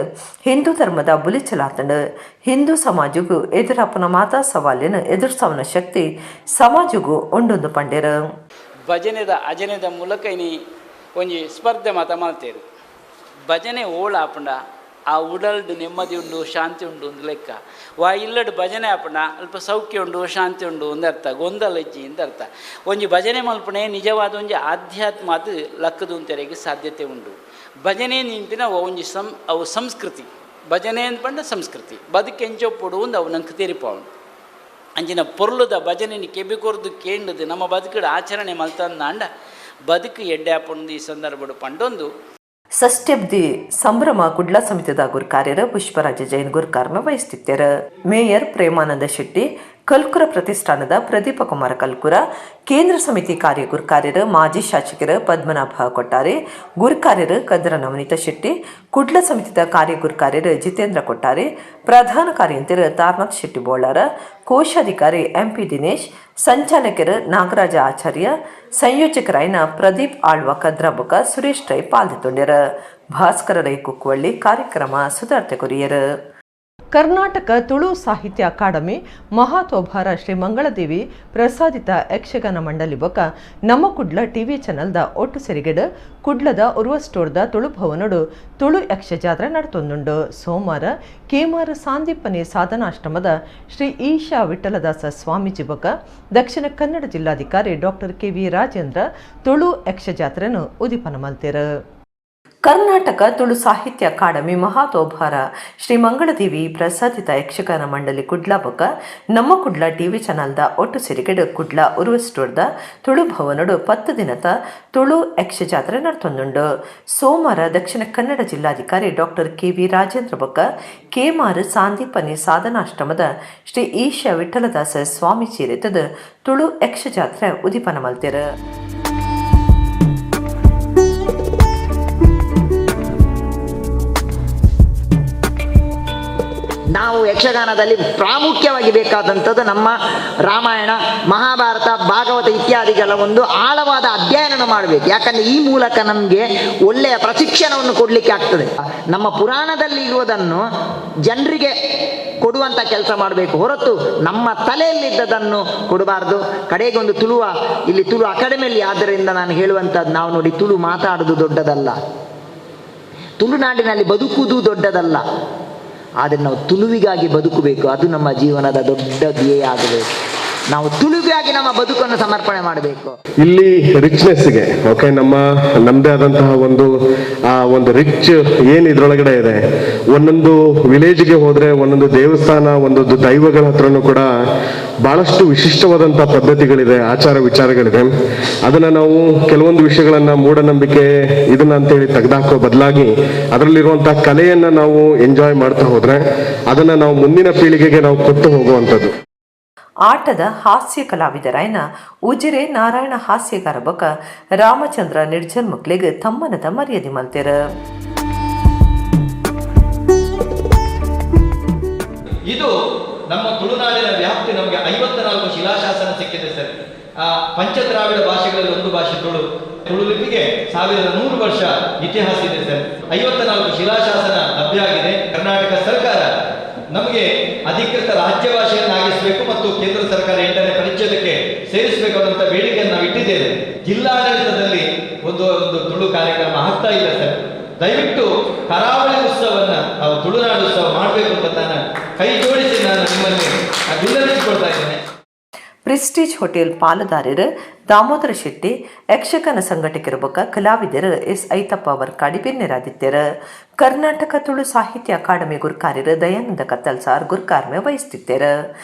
ಹಿಂದೂ ಧರ್ಮದ ಬುಲಿಚಲಾತಂಡು ಹಿಂದೂ ಸಮಾಜಗೂ ಎದುರಪ್ಪನ ಮಾತಾ ಸವಾಲಿನ ಎದುರಿಸವನ ಶಕ್ತಿ ಸಮಾಜಗೂ ಉಂಡೊಂದು ಪಂಡ್ಯರು. ಭಜನೆದ ಅಜನೆದ ಮೂಲಕ ಇನಿ ಒಂಜಿ ಸ್ಪರ್ಧೆ ಮಾತ ಮಾಡ್ತೇರು. ಭಜನೆ ಓಳ ಆಪಂಡ ಆ ಉಡಲ್ಡು ನೆಮ್ಮದಿ ಉಂಡು, ಶಾಂತಿ ಉಂಡು ಒಂದು ಲೆಕ್ಕ. ವಾ ಇಲ್ಲಡು ಭಜನೆ ಆಪಂಡ ಅಲ್ಪ ಸೌಖ್ಯ ಉಂಡು, ಶಾಂತಿ ಉಂಡು ಒಂದು ಅರ್ಥ, ಗೊಂದಲ ಇಜ್ಜಿ ಅಂತ ಅರ್ಥ. ಒಂಜಿ ಭಜನೆ ಮಲ್ಪಣೆ ನಿಜವಾದ ಒಂಜಿ ಆಧ್ಯಾತ್ಮ ಅದು ಲಕ್ಕದು ತೆರೆಗೆ ಸಾಧ್ಯತೆ ಉಂಡು. ಭಜನೆ ನಿಂಪಿನ ಒಂಜಿ ಅವು ಸಂಸ್ಕೃತಿ, ಭಜನೆ ಅಂದ್ಪಂಡ ಸಂಸ್ಕೃತಿ ಬದುಕೆಂಚೊಪ್ಪುಡು ಒಂದು ಅವು ನಂಗೆ ತೆರಿಪಾವುಂಡು. ಅಂಚಿನ ಪೊರ್ಲುದ ಭಜನೆ ಕೆಬಿ ಕೊರ್ದು ಕೇಂಡದು ನಮ್ಮ ಬದುಕುಡು ಆಚರಣೆ ಮಲ್ತಂದಾಂಡ ಬದುಕು ಎಡ್ಡೆ ಆಪುಂಡು ಈ ಸಂದರ್ಭಡು ಪಂಡೊಂದು. ಷಷ್ಠ್ಯಬ್ದಿ ಸಂಭ್ರಮ ಕುಡ್ಲ ಸಮಿತಿದ ಗುರುಕಾರ್ಯರ ಪುಷ್ಪರಾಜ ಜೈನ್ ಗುರುಕಾರ್ಮ ವಹಿಸುತ್ತಿದ್ದರು. ಮೇಯರ್ ಪ್ರೇಮಾನಂದ ಶೆಟ್ಟಿ, ಕಲ್ಕುರ ಪ್ರತಿಷ್ಠಾನದ ಪ್ರದೀಪ ಕುಮಾರ ಕಲ್ಕುರ, ಕೇಂದ್ರ ಸಮಿತಿ ಕಾರ್ಯ ಗುರುಕಾರ್ಯರು ಮಾಜಿ ಶಾಸಕರು ಪದ್ಮನಾಭ ಕೊಟ್ಟಾರೆ, ಗುರುಕಾರ್ಯರು ಕದ್ರ ನವನೀತ ಶೆಟ್ಟಿ, ಕುಡ್ಲ ಸಮಿತಿದ ಕಾರ್ಯ ಗುರುಕಾರ್ಯರು ಜಿತೇಂದ್ರ ಕೊಟ್ಟಾರೆ, ಪ್ರಧಾನ ಕಾರ್ಯಂತಿರು ತಾರನಾಥ್ ಶೆಟ್ಟಿ ಬೋಳಾರ, ಕೋಶಾಧಿಕಾರಿ ಎಂಪಿ ದಿನೇಶ್, ಸಂಚಾಲಕರು ನಾಗರಾಜ ಆಚಾರ್ಯ, ಸಂಯೋಜಕರಾಯನ ಪ್ರದೀಪ್ ಆಳ್ವ ಕದ್ರಬುಕ, ಸುರೇಶ್ ರೈ ಪಾಲ್ಗೊಂಡರು. ಭಾಸ್ಕರ ರೈ ಕುಕ್ಕುವಳ್ಳಿ ಕಾರ್ಯಕ್ರಮ ಸುಧಾರ್ತೆ ಕೊರಿಯರು. ಕರ್ನಾಟಕ ತುಳು ಸಾಹಿತ್ಯ ಅಕಾಡೆಮಿ ಮಹಾತೋಭಾರ ಶ್ರೀ ಮಂಗಳದೇವಿ ಪ್ರಸಾದಿತ ಯಕ್ಷಗಾನ ಮಂಡಳಿ ಬೊಕ ನಮ್ಮ ಕುಡ್ಲ ಟಿವಿ ಚಾನೆಲ್ದ ಒಟ್ಟು ಸೆರಿಗೆಡು ಕುಡ್ಲದ ಉರ್ವ ಸ್ಟೋರ್ದ ತುಳು ಭವನಡು ತುಳು ಯಕ್ಷ ಜಾತ್ರೆ ನಡತೊಂದುಂಡು. ಸೋಮವಾರ ಕೇಮಾರ ಸಾಂದೀಪನಿ ಸಾಧನಾಶ್ರಮದ ಶ್ರೀ ಈಶಾ ವಿಠಲದಾಸ ಸ್ವಾಮೀಜಿ ಬೊಕ ದಕ್ಷಿಣ ಕನ್ನಡ ಜಿಲ್ಲಾಧಿಕಾರಿ ಡಾಕ್ಟರ್ ಕೆವಿ ರಾಜೇಂದ್ರ ತುಳು ಯಕ್ಷ ಜಾತ್ರೆಯನ್ನು ಉದಿಪನ ಮಲ್ತೆರು. ಕರ್ನಾಟಕ ತುಳು ಸಾಹಿತ್ಯ ಅಕಾಡೆಮಿ ಮಹಾತೋಭಾರ ಶ್ರೀ ಮಂಗಳದೇವಿ ಪ್ರಸಾದಿತ ಯಕ್ಷಗಾನ ಮಂಡಳಿ ಕುಡ್ಲ ಬೊಕ ನಮ್ಮ ಕುಡ್ಲ ಟಿವಿ ಚಾನಲ್ದ ಒಟ್ಟು ಸಿರಿಗೆಡು ಕುಡ್ಲ ಉರ್ವಸ್ಟೋರ್ದ ತುಳು ಭವನಡು 10 ದಿನದ ತುಳು ಯಕ್ಷ ಜಾತ್ರೆ ನಡತೊಂದುಂಡು. ಸೋಮವಾರ ದಕ್ಷಿಣ ಕನ್ನಡ ಜಿಲ್ಲಾಧಿಕಾರಿ ಡಾಕ್ಟರ್ ಕೆವಿ ರಾಜೇಂದ್ರ ಬೊಕ ಕೇಮಾರು ಸಾಂದೀಪನಿ ಸಾಧನಾಶ್ರಮದ ಶ್ರೀ ಈಶ ವಿಠಲದಾಸ ಸ್ವಾಮಿ ಚೇರಿತದ ತುಳು ಯಕ್ಷ ಜಾತ್ರೆ ಉದಿಪನ ಮಲ್ತೆರು. ನಾವು ಯಕ್ಷಗಾನದಲ್ಲಿ ಪ್ರಾಮುಖ್ಯವಾಗಿ ಬೇಕಾದಂಥದ್ದು ನಮ್ಮ ರಾಮಾಯಣ, ಮಹಾಭಾರತ, ಭಾಗವತ ಇತ್ಯಾದಿಗಳ ಒಂದು ಆಳವಾದ ಅಧ್ಯಯನ ಮಾಡಬೇಕು. ಯಾಕಂದರೆ ಈ ಮೂಲಕ ನಮಗೆ ಒಳ್ಳೆಯ ಪ್ರಶಿಕ್ಷಣವನ್ನು ಕೊಡಲಿಕ್ಕೆ ಆಗ್ತದೆ. ನಮ್ಮ ಪುರಾಣದಲ್ಲಿ ಇರುವುದನ್ನು ಜನರಿಗೆ ಕೊಡುವಂಥ ಕೆಲಸ ಮಾಡಬೇಕು ಹೊರತು ನಮ್ಮ ತಲೆಯಲ್ಲಿದ್ದದನ್ನು ಕೊಡಬಾರ್ದು. ಕಡೆಗೆ ಒಂದು ತುಳುವ ಇಲ್ಲಿ ತುಳು ಅಕಾಡೆಮಿಯಲ್ಲಿ, ಆದ್ದರಿಂದ ನಾನು ಹೇಳುವಂಥದ್ದು, ನಾವು ನೋಡಿ ತುಳು ಮಾತಾಡೋದು ದೊಡ್ಡದಲ್ಲ, ತುಳುನಾಡಿನಲ್ಲಿ ಬದುಕುವುದು ದೊಡ್ಡದಲ್ಲ, ಆದರೆ ನಾವು ತುಳುವಿಗಾಗಿ ಬದುಕಬೇಕು. ಅದು ನಮ್ಮ ಜೀವನದ ದೊಡ್ಡ ಧ್ಯೇಯ ಆಗಬೇಕು. ನಾವು ತುಳುವಿಗಾಗಿ ನಮ್ಮ ಬದುಕನ್ನು ಸಮರ್ಪಣೆ ಮಾಡಬೇಕು. ಇಲ್ಲಿ ರಿಚ್ನೆಸ್ಗೆ ಓಕೆ ನಮ್ಮದೇ ಆದಂತಹ ಒಂದು ಆ ಒಂದು ರಿಚ್ ಏನು ಇದ್ರೊಳಗಡೆ ಇದೆ. ಒಂದೊಂದು ವಿಲೇಜ್ಗೆ ಹೋದ್ರೆ ಒಂದೊಂದು ದೇವಸ್ಥಾನ, ಒಂದೊಂದು ದೈವಗಳ ಹತ್ರನೂ ಕೂಡ ಬಹಳಷ್ಟು ವಿಶಿಷ್ಟವಾದಂತಹ ಪದ್ಧತಿಗಳಿದೆ, ಆಚಾರ ವಿಚಾರಗಳಿದೆ. ಅದನ್ನ ನಾವು ಕೆಲವೊಂದು ವಿಷಯಗಳನ್ನ ಮೂಢನಂಬಿಕೆ ಇದನ್ನ ಅಂತೇಳಿ ತೆಗೆದಾಕೋ ಬದಲಾಗಿ ಅದರಲ್ಲಿರುವಂತಹ ಕಲೆಯನ್ನ ನಾವು ಎಂಜಾಯ್ ಮಾಡ್ತಾ ಹೋದ್ರೆ ಅದನ್ನ ನಾವು ಮುಂದಿನ ಪೀಳಿಗೆಗೆ ನಾವು ಕೊಟ್ಟು ಹೋಗುವಂಥದ್ದು. ಆಟದ ಹಾಸ್ಯ ಕಲಾವಿದರಾಯನ ಉಜಿರೆ ನಾರಾಯಣ ಹಾಸ್ಯಗಾರ ಬೊಕ ರಾಮಚಂದ್ರ ನಿರ್ಜನ್ ಮಕ್ಳಿಗೆ ತಮ್ಮನದ ಮರ್ಯಾದೆ ಮಲ್ತೆರ. ಇದು ನಮ್ಮ ತುಳುನಾಡಿನ ವ್ಯಾಪ್ತಿ. ನಮಗೆ 54 ಶಿಲಾಶಾಸನ ಸಿಕ್ಕಿದೆ ಸರ್. ಆ ಪಂಚದ್ರಾವಿಡ ಭಾಷೆಗಳಲ್ಲಿ ಒಂದು ಭಾಷೆ ತುಳು. ತುಳು ಲಿಪಿಗೆ 1100 ವರ್ಷ ಇತಿಹಾಸ ಇದೆ ಸರ್. 54 ಶಿಲಾಶಾಸನ ಲಭ್ಯ ಆಗಿದೆ. ಕರ್ನಾಟಕ ಸರ್ಕಾರ ನಮಗೆ ಅಧಿಕೃತ ರಾಜ್ಯ ಭಾಷೆಯನ್ನಾಗಿಸಬೇಕು ಮತ್ತು ಕೇಂದ್ರ ಸರ್ಕಾರ 8ನೇ ಪರಿಚ್ಛೇದ ಪರಿಚ್ಛೇದಕ್ಕೆ ಸೇರಿಸಬೇಕಾದಂಥ ಬೇಡಿಕೆಯನ್ನು ನಾವು ಇಟ್ಟಿದ್ದೇವೆ. ಜಿಲ್ಲಾಡಳಿತದಲ್ಲಿ ಒಂದು ಒಂದು ತುಳು ಕಾರ್ಯಕ್ರಮ ಆಗ್ತಾ ಇಲ್ಲ ಸರ್. ದಯವಿಟ್ಟು ಕರಾವಳಿ ಉತ್ಸವವನ್ನು ನಾವು ತುಳುನಾಡು ಉತ್ಸವ ಮಾಡಬೇಕು ಅಂತ ನಾನು ಕೈ ಜೋಡಿಸಿ ನಾನು ನಿಮ್ಮಲ್ಲಿ ವಿನ್ನಪಿಸಿಕೊಳ್ತಾ ಇದ್ದೇನೆ. ಪ್ರೆಸ್ಟೀಜ್ ಹೋಟೆಲ್ ಪಾಲುದಾರರು ದಾಮೋದರ ಶೆಟ್ಟಿ, ಯಕ್ಷಗಾನ ಸಂಘಟಕರು ಬೊಕ್ಕ ಕಲಾವಿದರು ಎಸ್ ಐತಪ್ಪ ವರ್ಕಾಡಿ ಬಿನ್ನೆರಾದಿತ್ಯರು. ಕರ್ನಾಟಕ ತುಳು ಸಾಹಿತ್ಯ ಅಕಾಡೆಮಿ ಗುರ್ಕಾರ್ಯರು ದಯಾನಂದ ಕತ್ತಲ್ಸಾರ್ ಗುರ್ಕಾರ್ಮೆ ವಹಿಸುತ್ತಿದ್ದರು.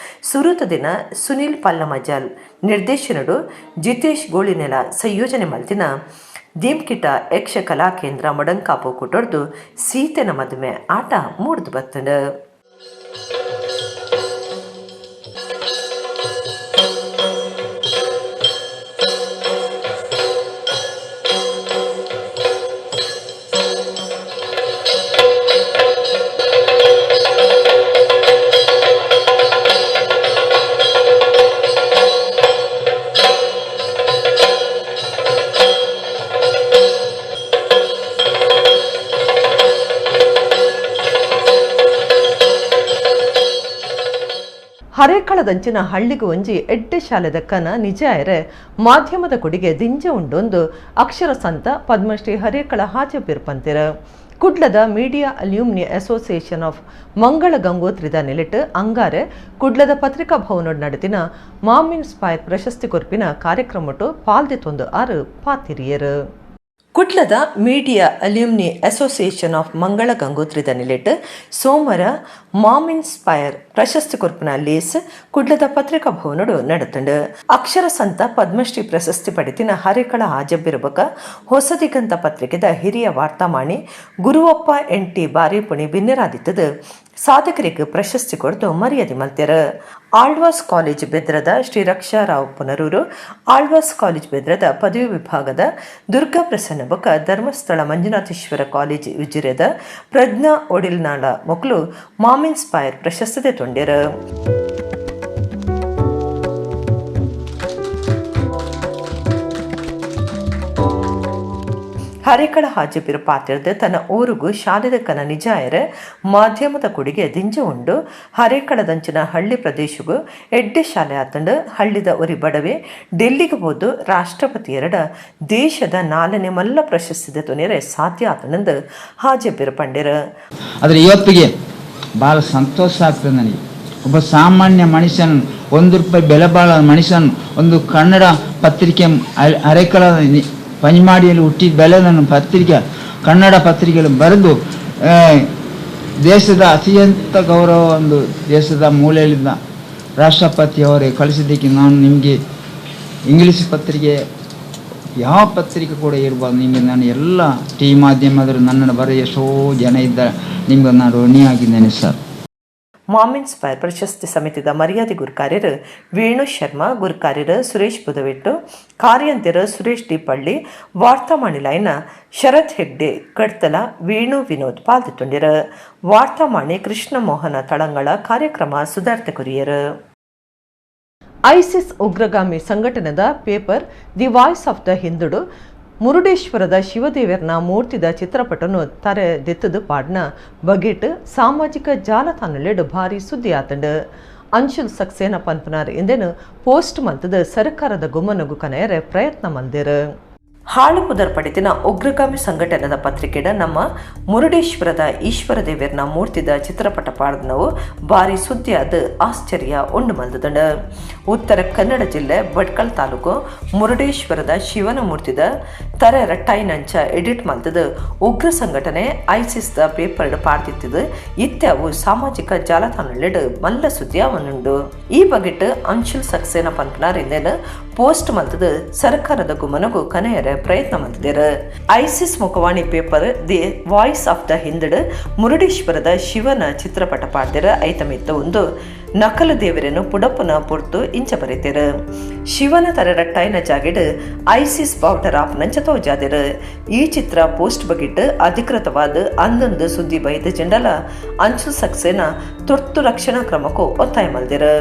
ಸುರುತ ದಿನ ಸುನಿಲ್ ಪಲ್ಲಮಜಲ್ ನಿರ್ದೇಶನಡು ಜಿತೇಶ್ ಗೋಳಿನೆಲ ಸಂಯೋಜನೆ ಮಲ್ತಿನ ದೀಮ್ಕಿಟ ಯಕ್ಷ ಕಲಾ ಕೇಂದ್ರ ಮೊಡಂಕಾಪು ಕುಟೊರ್ದು ಸೀತೆನ ಮದುವೆ ಆಟ ಮೂಡ್ದು ಬತ್ತಂಡು. ಹರೇಕಳದಂಚಿನ ಹಳ್ಳಿಗೂ ಒಂಜಿ ಎಡ್ಡೆ ಶಾಲೆದ ಕನ ನಿಜಾಯರೆ ಮಾಧ್ಯಮದ ಕೊಡುಗೆ ದಿಂಜ ಉಂಡೊಂದು ಅಕ್ಷರ ಸಂತ ಪದ್ಮಶ್ರೀ ಹರೇಕಳ ಹಾಜಬಿರ್ಪಂತಿರ. ಕುಡ್ಲದ media alumni association of ಮಂಗಳ ಗಂಗೋತ್ರಿದ ನೆಲೆಟ್ ಅಂಗಾರೆ ಕುಡ್ಲದ ಪತ್ರಿಕಾ ಭವನೋಡ್ ನಡೆದಿನ ಮಾಮ್ ಇನ್ಸ್ಪೈರ್ ಪ್ರಶಸ್ತಿ ಕೊರ್ಪಿನ ಕಾರ್ಯಕ್ರಮಟು ಪಾಲ್ದಿತ್ತೊಂದು ಆರು ಪಾತಿರಿಯರು. ಕುಡ್ಲದ media alumni association of ಮಂಗಳ ಗಂಗೋತ್ರಿದ ನಿಲೆಟ್ ಸೋಮವಾರ ಮಾಮ್ ಇನ್ಸ್ಪೈರ್ ಪ್ರಶಸ್ತಿ ಕೊರ್ಪಿನ ಲೇಸ್ ಕುಡ್ಲದ ಪತ್ರಿಕಾ ಭವನಡು ನಡೆತಂಡು. ಅಕ್ಷರ ಸಂತ ಪದ್ಮಶ್ರೀ ಪ್ರಶಸ್ತಿ ಪಡೆತಿನ ಹರೇಕಳ ಹಾಜಬ್ಬಿರಬಕ ಹೊಸದಿಗಂತ ಪತ್ರಿಕೆದ ಹಿರಿಯ ವಾರ್ತಾಮಾಣಿ ಗುರುವಪ್ಪ ಎನ್ ಟಿ ಬಾರಿಪುಣಿ ಬಿನ್ನೆರಾದಿತ್ತದು ಸಾಧಕರಿಗೆ ಪ್ರಶಸ್ತಿ ಕೊಡ್ದು ಮರ್ಯಾದೆ ಮಲ್ತೆರ. ಆಳ್ವಾಸ್ ಕಾಲೇಜ್ ಬೆದ್ರದ ಶ್ರೀ ರಕ್ಷಾರಾವ್ ಪುನರೂರು, ಆಳ್ವಾಸ್ ಕಾಲೇಜ್ ಬೆದ್ರದ ಪದವಿ ವಿಭಾಗದ ದುರ್ಗಾ ಪ್ರಸನ್ನ ಬೊಕ್ಕ ಧರ್ಮಸ್ಥಳ ಮಂಜುನಾಥೇಶ್ವರ ಕಾಲೇಜ್ ಉಜಿರೆದ ಪ್ರಜ್ಞಾ ಒಡಿಲ್ನಾಳ ಮೊಕ್ಲು ಮಾಮ್ ಇನ್ಸ್ಪೈರ್ ಪ್ರಶಸ್ತಿ ತೊಂಡೆರ. ಹರೇಕಳ ಹಾಜಬಿರು ಪಾತಿರ್ದು ತನ್ನ ಊರುಗು ಶಾಲೆದ ಕನ ನಿಜಾಯರ ಮಾಧ್ಯಮದ ಕೊಡುಗೆ ದಿಂಜ ಉಂಡು. ಹರೇಕಳದಂಚಿನ ಹಳ್ಳಿ ಪ್ರದೇಶಗೂ ಎಡ್ಡೆ ಶಾಲೆ ಆತಂಡು ಹಳ್ಳಿದ ಒರಿ ಬಡವೆ ಡೆಲ್ಲಿಗೆ ಹೋದು ರಾಷ್ಟ್ರಪತಿಯರಡ ದೇಶದ ನಾಲ್ನೇ ಮಲ್ಲ ಪ್ರಶಸ್ತಿದ ತೊನೆರೆ ಸಾಧ್ಯ ಆತನಂದು ಹಾಜಬಿರು ಪಂಡೆರ. ಆದರೆ ಇವತ್ತಿಗೆ ಭಾಳ ಸಂತೋಷ ಆಗ್ತದೆ ನನಗೆ. ಒಬ್ಬ ಸಾಮಾನ್ಯ ಮನುಷ್ಯನ, 1 ರೂಪಾಯಿ ಬೆಲೆ ಬಾಳ ಮನುಷ್ಯನ ಒಂದು ಕನ್ನಡ ಪತ್ರಿಕೆ ಹರೇಕಳ ಪಂಜ್ಮಾಡಿಯಲ್ಲಿ ಹುಟ್ಟಿದ ಬೆಲೆ ನನ್ನ ಪತ್ರಿಕೆ ಕನ್ನಡ ಪತ್ರಿಕೆಯಲ್ಲಿ ಬರೆದು ದೇಶದ ಅತ್ಯಂತ ಗೌರವ ಒಂದು ದೇಶದ ಮೂಲೆಯಲ್ಲಿದ್ದ ರಾಷ್ಟ್ರಪತಿಯವರೇ ಕಳಿಸಿದ್ದಕ್ಕೆ ನಾನು ನಿಮಗೆ ಇಂಗ್ಲೀಷ್ ಪತ್ರಿಕೆ ಯಾವ ಪತ್ರಿಕೆ ಕೂಡ ಇರ್ಬೋದು, ನಿಮಗೆ ನಾನು ಎಲ್ಲ ಟಿ ವಿ ಮಾಧ್ಯಮದವರು ನನ್ನನ್ನು ಬರೆದ ಎಷ್ಟೋ ಜನ ಇದ್ದಾರೆ, ನಿಮಗೆ ನಾನು ಋಣಿಯಾಗಿದ್ದೇನೆ sir. Mom inspire ಪ್ರಶಸ್ತಿ ಸಮಿತಿದ ಮರ್ಯಾದೆ ಗುರುಕಾರ್ಯರು ವೇಣು ಶರ್ಮಾ, ಗುರುಕಾರ್ಯರು ಸುರೇಶ್ ಬುಧವೆಟ್ಟು, ಕಾರ್ಯಂತಿರು ಸುರೇಶ್ ಡಿಪಳ್ಳಿ, ವಾರ್ತಾಮಾಣಿ ಲೈನ ಶರತ್ ಹೆಗ್ಡೆ ಕಡ್ತಲ, ವೇಣು ವಿನೋದ್ ಪಾಲ್ದಿತ್ತುಂಡಿರು. ವಾರ್ತಾಮಾಣಿ ಕೃಷ್ಣ ಮೋಹನ ತಳಂಗಳ ಕಾರ್ಯಕ್ರಮ ಸುಧಾರ್ಥ ಕೊರಿಯರು. ಐಸಿಸ್ ಉಗ್ರಗಾಮಿ ಸಂಘಟನೆದ paper the voice of the ಹಿಂದುಡು ಮುರುಡೇಶ್ವರದ ಶಿವದೇವರನ ಮೂರ್ತಿದ ಚಿತ್ರಪಟನು ತರೆ ದೆತ್ತದು ಪಾಡ್ನ ಬಗೆಟ್ ಸಾಮಾಜಿಕ ಜಾಲತಾಣಲೆಡು ಭಾರಿ ಸುದ್ದಿ ಆತಂಡು. ಅನ್ಶುಲ್ ಸಕ್ಸೇನಾ ಪನ್ಪನಾರ್ ಇಂದೇನು ಪೋಸ್ಟ್ ಮಲ್ತದ ಸರ್ಕಾರದ ಗುಮ್ಮನಗು ಕನೆಯರೆ ಪ್ರಯತ್ನ ಮಲ್ದಿರು. ಹಾಳು ಪುದರ್ ಪಡಿತಿನ ಉಗ್ರಗಾಮಿ ಸಂಘಟನೆದ ಪತ್ರಿಕೆಡ ನಮ್ಮ ಮುರುಡೇಶ್ವರದ ಈಶ್ವರ ದೇವರನ ಮೂರ್ತಿದ ಚಿತ್ರಪಟ ಪಾಡ್ದನವು ಭಾರಿ ಸುದ್ದಿಯಾದ ಆಶ್ಚರ್ಯ ಉಂಡು ಮಲ್ದದಂಡ. ಉತ್ತರ ಕನ್ನಡ ಜಿಲ್ಲೆ ಭಟ್ಕಲ್ ತಾಲೂಕು ಮುರುಡೇಶ್ವರದ ಶಿವನ ಮೂರ್ತಿದ ತರೆ ರಟ್ಟಾಯಿನಂಚ ಎಡಿಟ್ ಮಲ್ದದ ಉಗ್ರ ಸಂಘಟನೆ ಐಸಿಸ್ the paper ಪಾಡ್ದಿತ್ತಿದ್ದು ಇತ್ಯಾವು ಸಾಮಾಜಿಕ ಜಾಲತಾಣಲೆಡು ಮಲ್ಲ ಸುದ್ದಿ ಅವನುಂಡು. ಈ ಬಗೆಟ್ ಅನ್ಶುಲ್ ಸಕ್ಸೇನಾ ಪನ್ಪನಾರ್ ಇಂದೇನು ಪೋಸ್ಟ್ ಮಲ್ತದ ಸರ್ಕಾರದ ಗುಮನಗು ಕನೆಯರ ಪ್ರಯತ್ನ ಮಲ್ತಿದ್ದಾರೆ. ಐಸಿಸ್ ಮುಖವಾಣಿ paper the voice of the ಹಿಂದಡು ಮುರುಡೇಶ್ವರದ ಶಿವನ ಚಿತ್ರಪಟ ಪಾಡ್ದಿರ ಐತಮಿತ್ತ ಒಂದು ನಕಲು ದೇವರನ್ನು ಪುಡಪ್ಪನ ಪುರ್ತು ಇಂಚ ಬರೀತಿರು. ಶಿವನ ತರರಟ್ಟಾಯಿನ ಜಾಗೆಡ್ ಐಸಿಸ್ ಬಾವುಟ ರಾಪ್ನಂಚ ತೋಜಾದಿರು. ಈ ಚಿತ್ರ ಪೋಸ್ಟ್ ಬಗಿಟ್ಟು ಅಧಿಕೃತವಾದ ಅಂದೊಂದು ಸುದ್ದಿ ಬೈದ ಜೆಂಡಲ ಅಂಚು ಸಕ್ಸೇನಾ ತುರ್ತು ರಕ್ಷಣಾ ಕ್ರಮಕ್ಕೂ ಒತ್ತಾಯ ಮಲ್ದಿರು.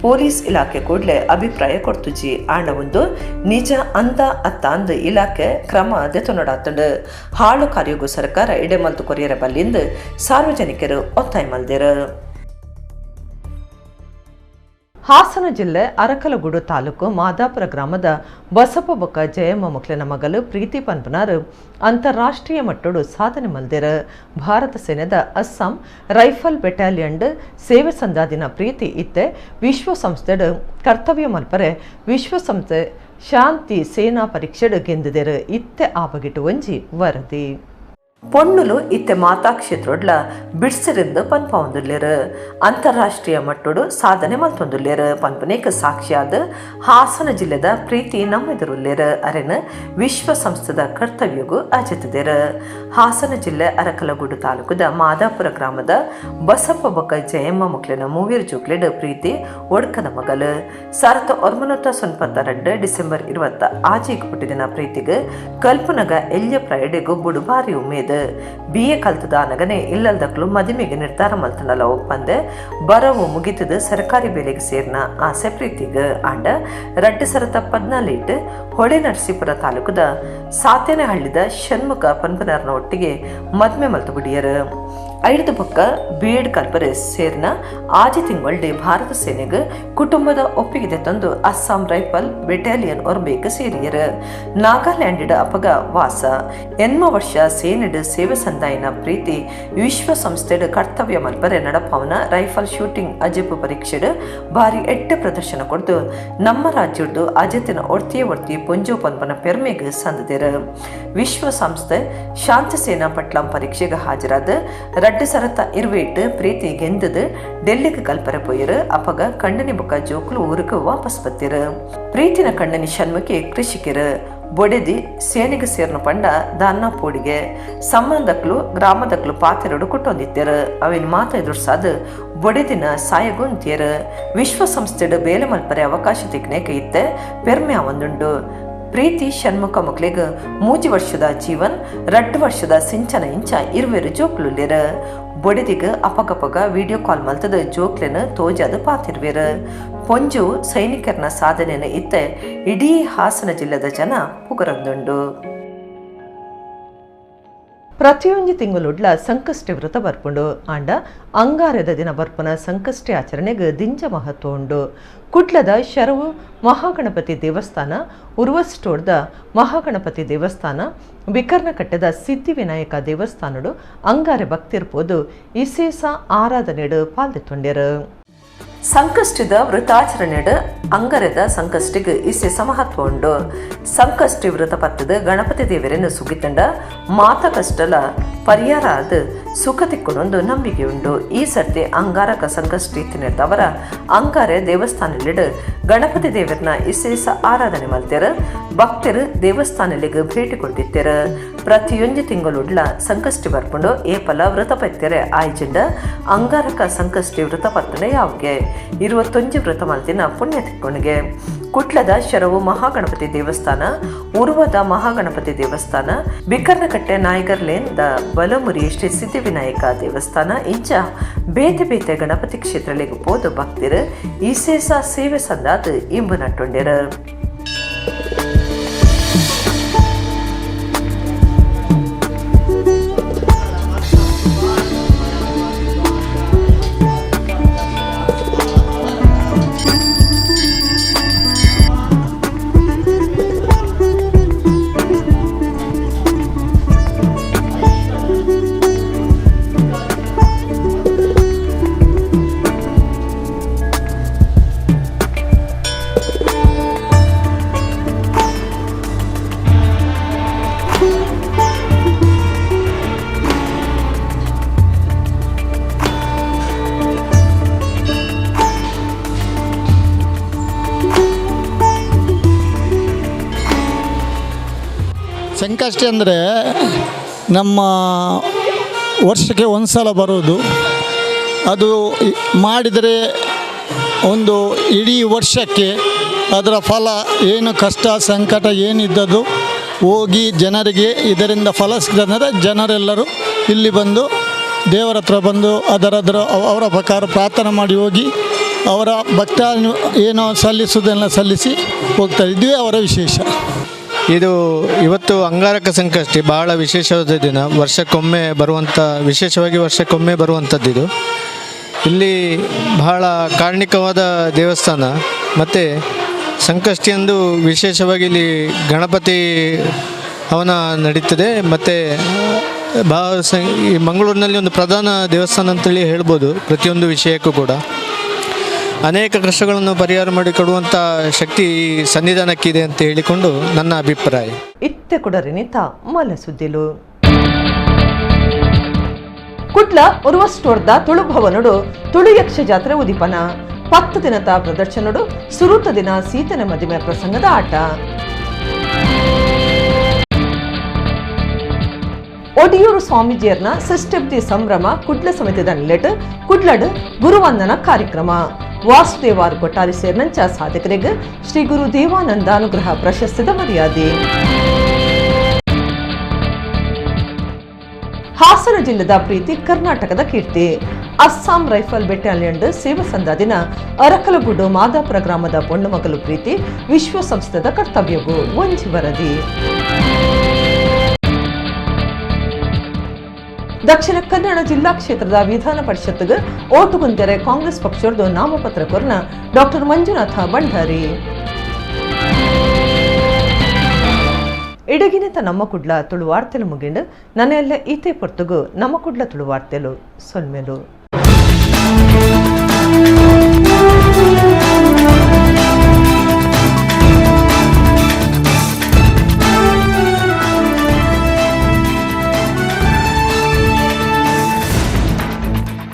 ಪೊಲೀಸ್ ಇಲಾಖೆ ಕೂಡಲೇ ಅಭಿಪ್ರಾಯ ಕೊಡ್ತುಜಿ ಆಂಡ ಒಂದು ನಿಜ ಅಂದ ಅತ್ತ ಅಂದ ಇಲಾಖೆ ಕ್ರಮ ದೆತೊನಡಾತಂಡು. ಹಾಳು ಕಾರ್ಯಗೂ ಸರ್ಕಾರ ಎಡೆಮಲ್ತು ಕೊರಿಯರ ಬಲ್ಲಿಂದು ಸಾರ್ವಜನಿಕರು ಒತ್ತಾಯ ಮಲ್ದಿರು. Hassan ಜಿಲ್ಲೆ ಅರಕಲಗೂಡು ತಾಲೂಕು ಮಾದಾಪುರ ಗ್ರಾಮದ ಬಸಪ್ಪ ಬೊಕ್ಕ ಜಯಮ್ಮ ಮಕ್ಳಿನ ಮಗಲು ಪ್ರೀತಿ ಪನ್ಪನಾರು ಅಂತಾರಾಷ್ಟ್ರೀಯ ಮಟ್ಟಡು ಸಾಧನೆ ಮಲ್ದೆರ್. ಭಾರತ ಸೇನೆದ ಅಸ್ಸಾಂ ರೈಫಲ್ ಬೆಟಾಲಿಯನ್ ಸೇವೆ ಸಂದಾದಿನ ಪ್ರೀತಿ ಇತ್ತೆ ವಿಶ್ವಸಂಸ್ಥೆಡ್ ಕರ್ತವ್ಯ ಮಲ್ಪರೆ ವಿಶ್ವಸಂಸ್ಥೆ ಶಾಂತಿ ಸೇನಾ ಪರೀಕ್ಷೆಡ್ ಗೆಂದಿದೆರ್. ಇತ್ತೆ ಆ ಬಗೆಟ್ ಒಂಜಿ ವರದಿ. ಪೊಣ್ಣುಲು ಇತ್ತೆ ಮಾತಾ ಕ್ಷೇತ್ರೊಡ್ಲ ಬಿಡ್ಸರಿಂದ ಪನ್ಪವೊಂದುಲ್ಲೆರ್. ಅಂತಾರಾಷ್ಟ್ರೀಯ ಮಟ್ಟೊಡು ಸಾಧನೆ ಮಲ್ತೊಂದುಲ್ಲೆರ್ ಪನ್ಪುನೇಕ್ ಸಾಕ್ಷಿಯಾದ ಹಾಸನ ಜಿಲ್ಲೆದ ಪ್ರೀತಿ ನಮ್ಮೆದುರುಲ್ಲೆರ್. ಅರೆನ್ ವಿಶ್ವಸಂಸ್ಥೆದ ಕರ್ತವ್ಯಗು ಅಜೆತುದೆರ್. ಹಾಸನ ಜಿಲ್ಲೆ ಅರಕಲಗೂಡು ತಾಲೂಕುದ ಮಾದಾಪುರ ಗ್ರಾಮದ ಬಸಪ್ಪ ಬೊಕ್ಕ ಜಯಮ್ಮ ಮಕ್ಳಿನ ಮೂವೆರ್ ಜೋಕ್ಲೆಡ್ ಪ್ರೀತಿ ಒಡ್ಕದ ಮಗಲು. 1992 ಡಿಸೆಂಬರ್ 26 ಪುಟ್ಟಿದಿನ ಪ್ರೀತಿಗ್ ಕಲ್ಪನಗ ಎಲ್ಯ ಪ್ರಾಯಡ್ ಗೊಬ್ಬುಡು ಬಾರಿ ಉಮೇದ್. ಬಿಎ ಕಲ್ತದಾನಗನೆ ಇಲ್ಲಲ್ದಕ್ಲು ಮದಿಮೆಗೆ ನಿರ್ಧಾರ ಮಲ್ತನಲ ಒಪ್ಪಂದೆ ಬರವು ಮುಗಿತದ ಸರ್ಕಾರಿ ಬೇಲೆಗೆ ಸೇರ್ನ ಆಸೆ ಪ್ರೀತಿಗ್. ಆಂಡ 2014 ಹೊಳೆ ನರಸೀಪುರ ತಾಲೂಕುದ ಸಾತೇನಹಳ್ಳಿದ ಷಣ್ಮುಖ ಪನ್ಪನರ್ನ ಒಟ್ಟಿಗೆ ಮದ್ಮೆ ಮಲ್ತು ಬಿಡಿಯರು. ಐದು ಪಕ್ಕ ಬಿಎಡ್ ಕಲ್ಪರೆ ಸೇರ್ನ ಆಜಿ ತಿಂಗಳ್ಡೆ ಭಾರತ ಸೇನೆಗೆ ಕುಟುಂಬದ ಒಪ್ಪಿಗೆ ತಂದು ಅಸ್ಸಾಂ ರೈಫಲ್ ಬೆಟಾಲಿಯನ್ ಒರ್ಬೇಕ್ ಸೇರಿಯರು. ನಾಗಾಲ್ಯಾಂಡ್ ಅಪಗ ವಾಸ. 8 ವರ್ಷ ಸೇನೆಡ್ ಸೇವೆ ಸಂದಾಯಿನ ಪ್ರೀತಿ ವಿಶ್ವಸಂಸ್ಥೆಡ್ ಕರ್ತವ್ಯ ಮಲ್ಪರೆ ನಡಪವನ ರೈಫಲ್ ಶೂಟಿಂಗ್ ಅಜೆಪು ಪರೀಕ್ಷೆಡ್ ಭಾರಿ 8 ಪ್ರದರ್ಶನ ಕೊಡ್ದು ನಮ್ಮ ರಾಜ್ಯದ್ದು ಅಜೆತಿನ ಒರ್ತಿಯೇ ಒರ್ತಿ ಪೊಂಜೋ ಪನ್ಪನ ಪೆರ್ಮೆಗ್ ಸಂದದಿರು. ವಿಶ್ವಸಂಸ್ಥೆ ಶಾಂತಿ ಸೇನಾ ಪಟ್ಲಂ ಪರೀಕ್ಷೆಗೆ ಹಾಜರಾದ 2028 ಪ್ರೀತಿ ಗೆಂದದು ಡೆಲ್ಲಿಗೆ ಕಲ್ಪರೆ ಪೋಯರು. ಅಪಗ ಕಣ್ಣನಿ ಬೊಕ್ಕ ಜೋಕ್ಲು ಊರಿಗೆ ವಾಪಸ್ ಬತ್ತಿರು. ಪ್ರೀತಿನ ಕಣ್ಣನಿ ಷಣ್ಮುಖಿ ಕೃಷಿಕರು. ಬೊಡೆದಿ ಸೇನೆಗೆ ಸೇರ್ನ ಪಂಡ ದಾನ್ನ ಪೋಡಿಗೆ ಸಂಬಂಧಕ್ಲು ಗ್ರಾಮದಕ್ಲು ಪಾತೆರಡು ಕುಟ್ಟೊಂದಿತ್ತರು. ಅವಿನ ಮಾತ ಎದುರ್ಸಾದ ಬೊಡೆದಿನ ಸಾಯಗುಂತಿಯರು. ವಿಶ್ವಸಂಸ್ಥೆಡ್ ಬೇಲೆ ಮಲ್ಪರೆ ಅವಕಾಶ ತಿಕ್ನೇಕ ಇತ್ತೆ ಪೆರ್ಮೆ ಒಂದುಂಡು. ಪ್ರೀತಿ ಷಣ್ಮುಖ ಮಕ್ಳಿಗೆ 3 ವರ್ಷದ ಜೀವನ್, 2 ವರ್ಷದ ಸಿಂಚನ ಇಂಚ ಇರುವೆರು ಜೋಕ್ಲುಲ್ಲೆರ್. ಬೊಡೆದಿಗ್ ಅಪಗಪಗ ವಿಡಿಯೋ ಕಾಲ್ ಮಲ್ತದ ಜೋಕ್ಲೆನ ತೋಜಾದ ಪಾತಿರ್ವೆರ್. ಪೊಂಜು ಸೈನಿಕರ್ನ ಸಾಧನೆನ ಇತ್ತೆ ಇಡೀ ಹಾಸನ ಜಿಲ್ಲೆದ ಜನ ಪುಗರಂದುಂಡು. ಪ್ರತಿಯೊಂಜಿ ತಿಂಗಳುಡ್ಲ ಸಂಕಷ್ಟಿ ವ್ರತ ಬರ್ಪುಂಡು. ಆಂಡ ಅಂಗಾರದ ದಿನ ಬರ್ಪುನ ಸಂಕಷ್ಟಿ ಆಚರಣೆಗೆ ದಿಂಜ ಮಹತ್ವ ಉಂಡು. ಕುಡ್ಲದ ಶರವು ಮಹಾಗಣಪತಿ ದೇವಸ್ಥಾನ, ಉರ್ವಸ್ಟೋರ್ದ ಮಹಾಗಣಪತಿ ದೇವಸ್ಥಾನ, ಬಿಕರ್ನಕಟ್ಟೆದ ಸಿದ್ಧಿವಿನಾಯಕ ದೇವಸ್ಥಾನಡು ಅಂಗಾರೆ ಭಕ್ತಿರ್ಪೋದು ಇಸೇಸ ಆರಾಧನೆಡು ಪಾಲ್ದೆತ್ತೊಂಡೆರು. ಸಂಕಷ್ಟಿದ ವ್ರತಾಚರಣೆಡು ಅಂಗರದ ಸಂಕಷ್ಟಿಗೆ ಇಸೇಸ ಮಹತ್ವ ಉಂಡು. ಸಂಕಷ್ಟಿ ವ್ರತ ಪತ್ತದ ಗಣಪತಿ ದೇವರನ್ನು ಸುಗಿತಂಡ ಮಾತ ಕಷ್ಟಲ ಪರಿಹಾರ ಆದ ಸುಖ ತಿಕ್ಕೊಂಡೊಂದು ನಂಬಿಕೆ ಉಂಡು. ಈ ಸರ್ತಿ ಅಂಗಾರಕ ಸಂಕಷ್ಟಿ ತಿನ್ನಿರ್ತವರ ಅಂಗಾರೆ ದೇವಸ್ಥಾನಲಿಡು ಗಣಪತಿ ದೇವರನ್ನ ಇಸೇಸ ಆರಾಧನೆ ಮಲ್ತೆರು. ಭಕ್ತರು ದೇವಸ್ಥಾನಲಿಗೆ ಭೇಟಿ ಕೊಡ್ತಿತ್ತೆರು. ಪ್ರತಿಯೊಂದು ತಿಂಗಳುಡ್ಲ ಸಂಕಷ್ಟಿ ಬರ್ಪುಂಡು. ಏಪಲ ವ್ರತ ಪತ್ತೆರೆ ಆಯ್ಜಿಂಡ ಅಂಗಾರಕ ಸಂಕಷ್ಟಿ ವ್ರತ ಪತ್ತನೆ ಯಾವ್ಗೆ 21 ವ್ರತ ಮಲ್ತಿನ ಪುಣ್ಯ ತಿಕ್ಕೊಣಿಗೆ. ಕುಟ್ಲದ ಶರವು ಮಹಾಗಣಪತಿ ದೇವಸ್ಥಾನ, ಉರ್ವದ ಮಹಾಗಣಪತಿ ದೇವಸ್ಥಾನ, Bikarnakatte Nayakar lane the Balamuri Shri Siddhivinayaka ದೇವಸ್ಥಾನ ಇಂಚ ಬೇತೆ ಬೇತೆ ಗಣಪತಿ ಕ್ಷೇತ್ರಗಳಿಗೆ ಪೋದು ಭಕ್ತರು ಇಸೇಸ ಸೇವೆ ಸಂದಾದ ಇಂಬು ನಟ್ಟೊಂಡೆರು. ಸಂಕಷ್ಟಿ ಅಂದರೆ ನಮ್ಮ ವರ್ಷಕ್ಕೆ ಒಂದು ಸಲ ಬರೋದು. ಅದು ಮಾಡಿದರೆ ಒಂದು ಇಡೀ ವರ್ಷಕ್ಕೆ ಅದರ ಫಲ ಏನು ಕಷ್ಟ ಸಂಕಟ ಏನಿದ್ದದ್ದು ಹೋಗಿ ಜನರಿಗೆ ಇದರಿಂದ ಫಲ ಸಿಗ್ತದೆ. ಜನರೆಲ್ಲರೂ ಇಲ್ಲಿ ಬಂದು ದೇವರ ಹತ್ರ ಬಂದು ಅದರದರ ಅವರ ಪ್ರಕಾರ ಪ್ರಾರ್ಥನೆ ಮಾಡಿ ಹೋಗಿ ಅವರ ಭಕ್ತ ಏನೋ ಸಲ್ಲಿಸುವುದೆಲ್ಲ ಸಲ್ಲಿಸಿ ಹೋಗ್ತಾರೆ. ಇದುವೇ ಅವರ ವಿಶೇಷ. ಇದು ಇವತ್ತು ಅಂಗಾರಕ ಸಂಕಷ್ಟಿ ಬಹಳ ವಿಶೇಷವಾದ ದಿನ. ವರ್ಷಕ್ಕೊಮ್ಮೆ ಬರುವಂಥ, ವಿಶೇಷವಾಗಿ ವರ್ಷಕ್ಕೊಮ್ಮೆ ಬರುವಂಥದ್ದು ಇದು. ಇಲ್ಲಿ ಬಹಳ ಕಾರಣಿಕವಾದ ದೇವಸ್ಥಾನ ಮತ್ತು ಸಂಕಷ್ಟಿಯಂದು ವಿಶೇಷವಾಗಿ ಇಲ್ಲಿ ಗಣಪತಿ ಹವನ ನಡೀತದೆ. ಮತ್ತು ಈ ಮಂಗಳೂರಿನಲ್ಲಿ ಒಂದು ಪ್ರಧಾನ ದೇವಸ್ಥಾನ ಅಂತೇಳಿ ಹೇಳ್ಬೋದು. ಪ್ರತಿಯೊಂದು ವಿಷಯಕ್ಕೂ ಕೂಡ ಅನೇಕ ಕಷ್ಟಗಳನ್ನು ಪರಿಹಾರ ಮಾಡಿಕೊಡುವಂಥ ಶಕ್ತಿ ಈ ಸನ್ನಿಧಾನಕ್ಕಿದೆ ಅಂತ ಹೇಳಿಕೊಂಡು ನನ್ನ ಅಭಿಪ್ರಾಯ. ಇತ್ತೆ ಕುಡರಿನಿತ ಮಲ ಸುದ್ದಿಲು ಕುಡ್ಲ ಉರ್ವ ಸ್ಟೋರ್ದ ತುಳುಭವನುಡು ತುಳು ಯಕ್ಷ ಜಾತ್ರೆ ಉದಿಪನ 10 ದಿನದ ಪ್ರದರ್ಶನಡು ಸುರುತ ದಿನ ಸೀತನ ಮದಿಮೆ ಪ್ರಸಂಗದ ಆಟ. ಒಡಿಯೂರು ಸ್ವಾಮೀಜಿಯರ್ನ ಷಷ್ಠಬ್ದಿ ಸಂಭ್ರಮ ಕುಡ್ಲ ಸಮಿತಿದ ನಿಲೆಟ್ ಕುಡ್ಲಡ್ ಗುರುವಂದನ ಕಾರ್ಯಕ್ರಮ. ವಾಸುದೇವಾರ್ ಕೊಟ್ಟಾರಿ ಸೇರಿನಂಚ ಸಾಧಕರಿಗೆ ಶ್ರೀ ಗುರು ದೇವಾನಂದ ಅನುಗ್ರಹ ಪ್ರಶಸ್ತಿದ ಮರ್ಯಾದೆ. ಹಾಸನ ಜಿಲ್ಲೆದ ಪ್ರೀತಿ ಕರ್ನಾಟಕದ ಕೀರ್ತಿ. ಅಸ್ಸಾಂ ರೈಫಲ್ ಬೆಟಾಲಿಯನ್ ಸೇವಾ ಸಂದಾದಿನ ಅರಕಲಗೂಡು ಮಾದಾಪುರ ಗ್ರಾಮದ ಪೊಣ್ಣುಮಗಲು ಪ್ರೀತಿ ವಿಶ್ವಸಂಸ್ಥೆದ ಕರ್ತವ್ಯವು ಒಂಜಿ ವರದಿ. ದಕ್ಷಿಣ ಕನ್ನಡ ಜಿಲ್ಲಾ ಕ್ಷೇತ್ರದ ವಿಧಾನ ಪರಿಷತ್ಗೆ ಓಟುಗುಂತೆರೆ ಕಾಂಗ್ರೆಸ್ ಪಕ್ಷದ ನಾಮಪತ್ರ ಕೊರ್ನ ಡಾಕ್ಟರ್ ಮಂಜುನಾಥ ಭಂಡಾರಿ. ಇಡಗಿನತ ನಮ್ಮ ಕುಡ್ಲ ತುಳುವಾರ್ತೆಲು ಮುಗಿಂಡು ನನ್ನೆಲ್ಲ ಈತೆ ಪೊರ್ತುಗು ನಮ್ಮ ಕುಡ್ಲ ತುಳುವಾರ್ತೆಲು ಸೊಲ್ಮೆಲು.